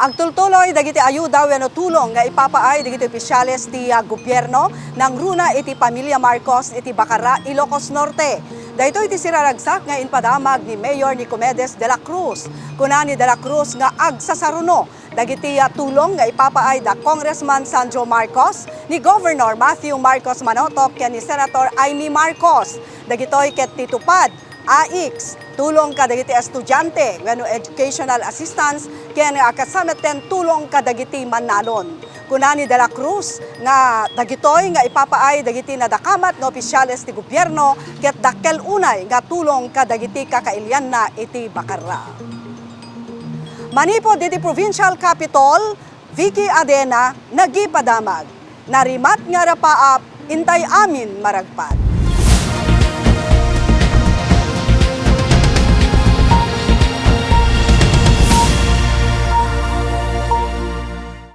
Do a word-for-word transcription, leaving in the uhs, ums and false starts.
Agtultuloy dagiti ayuda wenno tulong nga ipapaay dagiti opisyales ti, ah, gobierno nangruna iti pamilya Marcos iti Bacarra, Ilocos Norte. Daytoy ti siraragsak nga impadamag ni Mayor Nicomedes de la Cruz. Kuna ni de la Cruz nga agsasaruno dagiti, ah, tulong nga ipapaay da Congressman Sandro Marcos, ni Governor Matthew Marcos Manotoc ken ni Senator Imee Marcos. Dagitoy ket ti tupad, AICS, tulong kadagiti estudiante wenno educational assistance ken, ah, kasametten tulong kadagiti mannalon. Kuna ni de la Cruz nga dagitoy nga ipapaay dagiti nadakamat nga opisyales ti gobierno ket dakkel unay nga tulong kadagiti kakailianna iti Bacarra. Manipud iti Provincial Capitol, Vicky Adena, nagipadamag. Narimat nga rapaap, intay amin maragpat.